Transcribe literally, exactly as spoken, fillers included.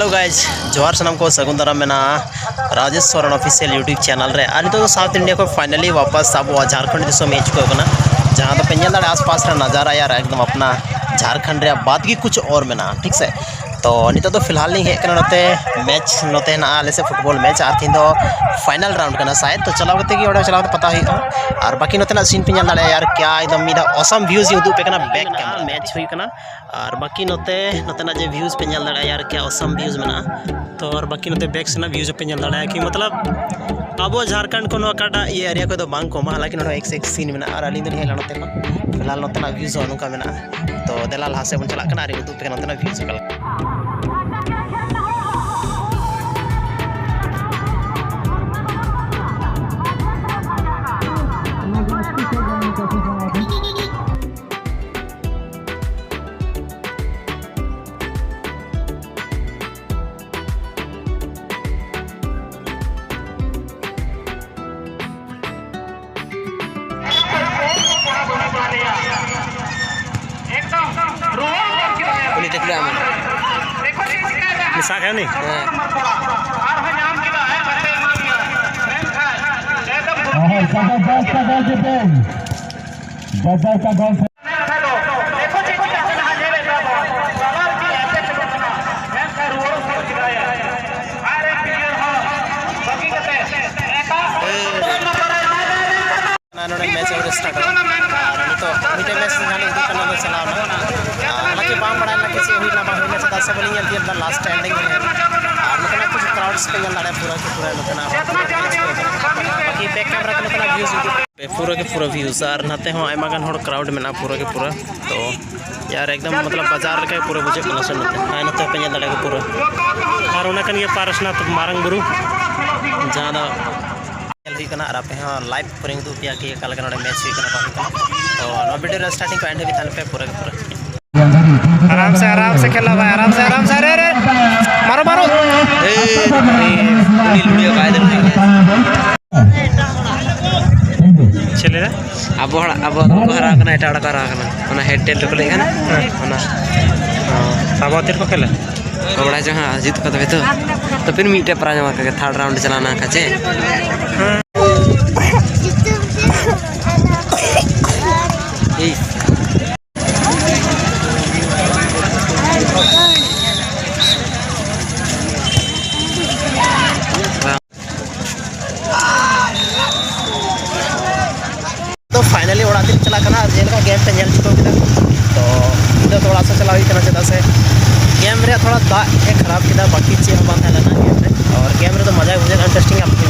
Hello guys, ᱡᱚᱦᱟᱨ ᱥᱟᱱᱟᱢ ᱠᱚ, ᱥᱟᱹᱜᱩᱱ ᱫᱟᱨᱟᱢ ᱢᱮᱱᱟᱜᱼᱟ Rajesh Soren official YouTube channel ᱨᱮ᱾ ᱟᱨ ᱱᱤᱛᱚᱜ ᱫᱚ South India ᱠᱷᱚᱱ finally ᱣᱟᱯᱟᱥ ᱟᱵᱚᱣᱟᱜ ᱡᱷᱟᱲᱠᱷᱚᱸᱰ ᱫᱤᱥᱚᱢ ᱦᱮᱡ ᱪᱩᱠᱟᱹᱣ ᱠᱟᱱᱟ, ᱡᱟᱦᱟᱸ ᱫᱚᱯᱮ ᱧᱮᱞ ᱫᱟᱲᱮᱭᱟᱜᱼᱟ ᱟᱥᱯᱟᱥ ᱨᱮ ᱱᱟᱡᱟᱨᱟ ᱭᱟᱨ, ᱮᱠᱫᱚᱢ ᱟᱯᱱᱟ ᱡᱷᱟᱲᱠᱷᱚᱸᱰ ᱨᱮᱭᱟᱜ ᱵᱟᱫ ᱜᱮ ᱠᱩᱪ ᱚᱨ ᱢᱮᱱᱟᱜᱼᱟ, ᱴᱷᱤᱠ ᱥᱮ᱾ ᱛᱚ ᱱᱤᱛᱚᱜ ᱫᱚ ᱯᱷᱤᱞᱦᱟᱞ ᱞᱤᱧ ᱦᱮᱡ ᱠᱟᱱᱟ ᱱᱚᱛᱮ, ᱢᱮᱪ ᱱᱚᱛᱮ ᱦᱮᱱᱟᱜᱼᱟ ᱟᱞᱮ ᱥᱮᱫ ᱯᱷᱩᱴᱵᱚᱞ ᱢᱮᱪ, ᱟᱨ ᱛᱮᱦᱮᱧ ᱫᱚ final round ᱠᱟᱱᱟ ᱥᱟᱭᱮᱫ᱾ ᱛᱚ ᱪᱟᱞᱟᱣ ᱠᱟᱛᱮ ᱜᱮ ᱚᱸᱰᱮ ᱪᱟᱞᱟᱣ ᱠᱟᱛᱮ ᱯᱟᱛᱟ ᱦᱩᱭᱩᱜᱼᱟ᱾ ᱟᱨ ᱵᱟᱠᱤ ᱱᱚᱛᱮᱱᱟᱜ scene ᱯᱮ ᱧᱮᱞ ᱫᱟᱲᱮᱭᱟᱜᱼᱟ ᱭᱟᱨ, ᱠᱭᱟ ᱮᱠᱫᱚᱢ ᱢᱤᱫ ᱫᱷᱟᱣ awesome views ᱤᱧ ᱩᱫᱩᱜ ᱯᱮ ᱠᱟᱱᱟ back camera᱾ ᱢᱮᱪ ᱦᱩᱭᱩᱜ ᱠᱟᱱᱟ᱾ ᱟᱨ ᱵᱟᱹᱠᱤ ᱱᱚᱛᱮ, ᱱᱚᱛᱮᱱᱟᱜ ᱡᱮ views ᱯᱮ ᱧᱮᱞ ᱫᱟᱲᱮᱭᱟᱜᱼᱟ ᱭᱟᱨ, ᱠᱭᱟ awesome views ᱢᱮᱱᱟᱜᱼᱟ᱾ ᱛᱚ ᱟᱨ ᱵᱟᱹᱠᱤ ᱱᱚᱛᱮ back ᱥᱮᱱᱟᱜ views ᱯᱮ ᱧᱮᱞ ᱫᱟᱲᱮᱭᱟᱜᱼᱟ ᱠᱤ ᱢᱚᱛᱞᱚᱵ ᱟᱵᱚ ᱡᱷᱟᱨᱠᱷᱚᱸᱰ ᱠᱷᱚᱱ ᱚᱠᱟᱴᱟᱜ ᱤᱭᱟᱹ area ᱠᱚᱫᱚ ᱵᱟᱝ ᱠᱚᱢᱟ, ᱦᱟᱞᱟᱝᱠᱤ ᱱᱚᱰᱮ ᱮᱠ ᱥᱮ ᱮᱠ scene ᱢᱮᱱᱟᱜᱼᱟ᱾ ᱟᱨ ᱟᱹᱞᱤᱧ ᱫᱚᱞᱤᱧ ᱦᱮᱡ ᱞᱮᱱᱟ ᱱᱚᱛᱮ ᱠᱷᱚᱱ, ᱯᱷᱤᱞᱦᱟᱞ ᱱᱚᱛᱮᱱᱟᱜ views ᱦᱚᱸ ᱱᱚᱝᱠᱟ ᱢᱮᱱᱟᱜᱼᱟ᱾ ᱛᱚ ᱫᱮᱞᱟ ᱞᱟᱦᱟ ᱥᱮᱫ ᱵᱚᱱ ᱪᱟᱞᱟᱜ ᱠᱟᱱᱟ ᱟᱨ ᱤᱧ ᱩᱫᱩᱜ ᱯᱮ ᱠᱟᱱᱟ ᱱᱚᱛᱮᱱᱟᱜ views ᱚᱠᱟ ᱞᱮᱠᱟ᱾ ᱩᱱᱤ ᱴᱷᱮᱱ ᱠᱷᱚᱱᱟᱜ ᱮᱢ ᱢᱮ᱾ ᱢᱮᱥᱟ ᱠᱟᱭ ᱩᱱᱤ? ᱦᱮᱸ᱾ ᱜᱟᱡᱟᱲ ᱠᱟ ᱜᱚᱞ ᱥᱮ ᱱᱚᱰᱮ ᱢᱮᱪ ᱟᱹᱣᱨᱤ start ᱚᱜᱼᱟ᱾ ᱟᱨ ᱱᱤᱛᱚᱜ ᱢᱤᱫᱴᱮᱱ ᱢᱮᱪ ᱡᱟᱦᱟᱸ ᱞᱤᱧ ᱩᱫᱩᱜ ᱠᱟᱱᱟ, ᱚᱱᱟ ᱪᱟᱞᱟᱣ ᱮᱱᱟ᱾ ᱟᱨ ᱚᱱᱟ ᱪᱮ ᱵᱟᱝ ᱵᱟᱲᱟᱭ ᱞᱮᱱᱟ ᱪᱮᱫ ᱦᱩᱭ ᱞᱮᱱᱟ ᱵᱟᱝ ᱦᱩᱭ ᱞᱮᱱᱟ, ᱪᱮᱫᱟᱜ ᱥᱮ ᱵᱟᱹᱞᱤᱧ ᱧᱮᱞ ᱛᱤᱭᱳᱜ ᱞᱮᱫᱟ, last ending ᱨᱮ᱾ ᱟᱨ ᱱᱚᱛᱮᱱᱟᱜ ᱠᱩᱪ crowds ᱯᱮ ᱧᱮᱞ ᱫᱟᱲᱮᱭᱟᱜᱼᱟ, ᱯᱩᱨᱟᱹ ᱠᱤ ᱯᱩᱨᱟᱹ ᱱᱚᱛᱮᱱᱟᱜ ᱦᱚᱲ ᱯᱩᱨᱟᱹ ᱢᱮᱪ ᱠᱚ᱾ ᱵᱟᱹᱠᱤ back camera ᱠᱚ ᱱᱚᱛᱮᱱᱟᱜ views ᱩᱫᱩᱜ ᱯᱮ, ᱯᱩᱨᱟᱹ ᱜᱮ ᱯᱩᱨᱟᱹ views᱾ ᱟᱨ ᱱᱚᱛᱮ ᱦᱚᱸ ᱟᱭᱢᱟ ᱜᱟᱱ ᱦᱚᱲ crowd ᱢᱮᱱᱟᱜᱼᱟ, ᱯᱩᱨᱟᱹ ᱜᱮ ᱯᱩᱨᱟᱹ᱾ ᱛᱚ ᱭᱟᱨ, ᱮᱠᱫᱚᱢ ᱢᱚᱛᱞᱚᱵ ᱵᱟᱡᱟᱨ ᱞᱮᱠᱟ ᱜᱮ ᱯᱩᱨᱟᱹ ᱵᱩᱡᱷᱟᱹᱜ ᱠᱟᱱᱟ ᱥᱮ ᱱᱚᱛᱮ᱾ ᱦᱮᱸ, ᱱᱚᱛᱮ ᱦᱚᱸᱯᱮ ᱧᱮᱞ ᱫᱟᱲᱮᱭᱟᱜᱼᱟ ᱯᱩᱨᱟᱹ᱾ ᱟᱨ ᱚᱱᱟ ᱠᱟᱱ ᱜᱮᱭᱟ ᱯᱟᱨᱥᱱᱟᱛᱷ ᱢᱟᱨᱟᱝ ᱵᱩᱨᱩ, ᱡᱟᱦᱟᱸ ᱫᱚ ᱧᱮᱞ ᱦᱩᱭᱩᱜ ᱠᱟᱱᱟ᱾ ᱟᱨ ᱟᱯᱮ ᱦᱚᱸ live ᱯᱩᱨᱟᱹᱧ ᱩᱫᱩᱜ ᱯᱮᱭᱟ ᱠᱤ ᱚᱠᱟ ᱞᱮᱠᱟ ᱱᱚᱰᱮ ᱢᱮᱪ ᱦᱩᱭᱩᱜ ᱠᱟᱱᱟ ᱵᱟᱝ ᱦᱩᱭᱩᱜ ᱠᱟᱱᱟ᱾ ᱛᱚ ᱱᱚᱣᱟ video ᱨᱮ starting ᱠᱷᱚᱱ end ᱦᱟᱹᱵᱤᱡ ᱛᱟᱦᱮᱱ ᱯᱮ ᱯᱩᱨᱟᱹ ᱜᱮ ᱯᱩᱨᱟᱹ᱾ ᱟᱨᱟᱢ ᱥᱮ, ᱟᱨᱟᱢ ᱥᱮ ᱠᱷᱮᱞᱟ ᱵᱷᱟᱭ, ᱟᱨᱟᱢ ᱥᱮ, ᱟᱨᱟᱢ ᱥᱮ, ᱟᱨᱮ, ᱟᱨᱮ, ᱢᱟᱨᱚ, ᱢᱟᱨᱚ᱾ ᱮᱭ, ᱩᱱᱤ, ᱩᱱᱤ ᱞᱩᱲᱤᱭᱟ ᱵᱟᱭ ᱫᱟᱲᱮ ᱞᱮᱱᱟ᱾ ᱪᱮᱫ ᱞᱟᱹᱭᱫᱟ? ᱟᱵᱚ ᱦᱚᱲ, ᱟᱵᱚ ᱫᱚ ᱠᱚ ᱦᱟᱨᱟ ᱠᱟᱱᱟ, ᱮᱴᱟᱜ ᱦᱚᱲ ᱠᱚ ᱦᱟᱨᱟ ᱠᱟᱱᱟ᱾ ᱚᱱᱟ head ᱴᱮᱞ ᱨᱮᱠᱚ ᱞᱟᱹᱭᱮᱫ ᱠᱟᱱᱟ᱾ ᱦᱮᱸ᱾ ᱚᱱᱟ᱾ ᱦᱚᱸ᱾ ᱟᱵᱚ ᱛᱤ ᱨᱮᱠᱚ ᱠᱷᱮᱞᱟ? ᱠᱚ ᱵᱟᱲᱟᱭ ᱪᱚ ᱦᱟᱸᱜ, ᱦᱤᱡᱩᱜ ᱠᱟᱱ ᱛᱟᱯᱮ ᱛᱚ᱾ ᱛᱚ ᱯᱷᱤᱨ ᱢᱤᱫᱴᱮᱡ ᱯᱨᱟᱭᱤᱡᱽ ᱧᱟᱢ ᱠᱟᱜ ᱜᱮ, ᱛᱷᱟᱨᱰ ᱨᱟᱣᱩᱱᱰ ᱪᱟᱞᱟᱣ ᱱᱟ ᱠᱷᱟᱪᱮ᱾ ᱮᱭ᱾ ᱛᱚ ᱯᱷᱟᱭᱱᱟᱞᱤ ᱚᱲᱟᱜ ᱛᱮᱧ ᱪᱟᱞᱟᱜ ᱠᱟᱱᱟ᱾ ᱟᱨ ᱡᱮᱞᱮᱠᱟ ᱜᱮᱢ ᱯᱮ ᱧᱮᱞ ᱪᱩᱠᱟᱹᱣ ᱠᱮᱫᱟ, ᱛᱚ ᱱᱤᱛᱚᱜ ᱫᱚ ᱚᱲᱟᱜ ᱥᱮᱫ ᱪᱟᱞᱟᱣ ᱦᱩᱭᱩᱜ ᱠᱟᱱᱟ, ᱪᱮᱫᱟᱜ ᱥᱮ ᱜᱮᱢ ᱨᱮᱭᱟᱜ ᱛᱷᱚᱲᱟ ᱫᱟᱜ ᱮ ᱠᱷᱟᱨᱟᱯ ᱠᱮᱫᱟ, ᱵᱟᱹᱠᱤ ᱪᱮᱫ ᱦᱚᱸ ᱵᱟᱝ ᱛᱟᱦᱮᱸ ᱞᱮᱱᱟ ᱜᱮᱢ ᱨᱮ᱾ ᱟᱨ ᱜᱮᱢ ᱨᱮᱫᱚ ᱢᱟᱡᱟ ᱜᱮ ᱵᱩᱡᱷᱟᱹᱜ ᱠᱟᱱᱟ, ᱤᱱᱴᱟᱨᱮᱥᱴᱤᱝ ᱟᱯᱮ